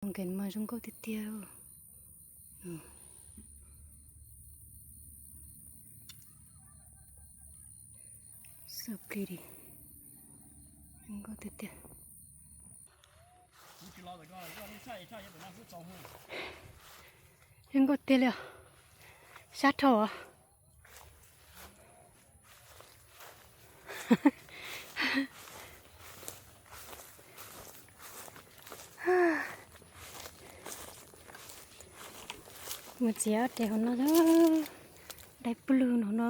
Nkees mas zoo nkauj tiag tiag. So pretty. Zoo nkauj tiag tiag. Zoo nkauj tiag li os. Sab dhau os. Mus txiav ob rev hauv no, dai pw lug no no,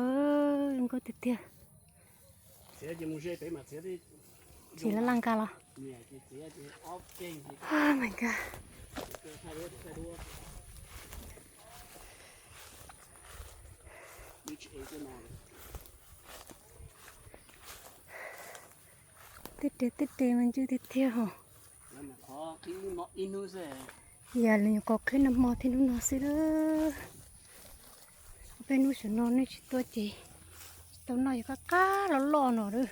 zoo nkauj tiag tiag. Txiav laj laj nka los? Oh my god. Tej rev tej rev mas ncw tiag tiag hos. Yam li nyuam qhuav qhib nag hmo thiab hnub no xwb lawm. Peb hnub saum no nej tsis tuaj ces tsis tau noj, yog qab qab loj loj no lawm.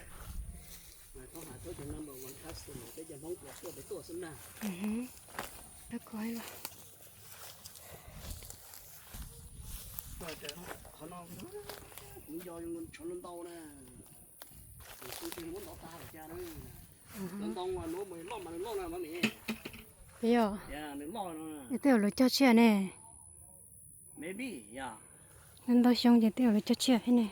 Yog, tej zaum lawv cog tsiaj ne. Ntau xyoo ces tej zaum lawv cog tsiaj thiab ne.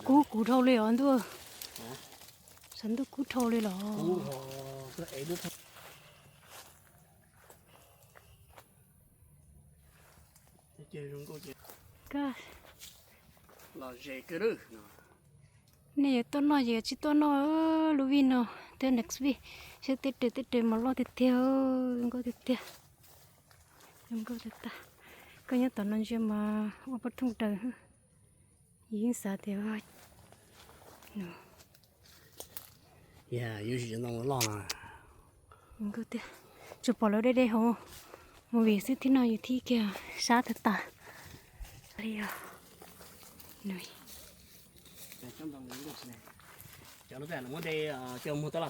Kub kuv dhau li os ntuj. Sav ntuj kub dhau li los. Nej yuav tuaj noj ces tsis tuaj noj lub vij no, twb next week seb tej rev tej rev mas loj tiag tiag, zoo nkauj tiag tiag. Zoo nkauj tiag tiag. Koj nyob tom no ntsia mas ua poj thooj daws. Yus yeej xav tias yuav tsis ntoo loj no. Zoo nkauj tiag. Tsuas pom lawv de de hauv movie xwb, thiab no yus thiab kiag sab tag tas li os. Cov no muab de coj muag tab laj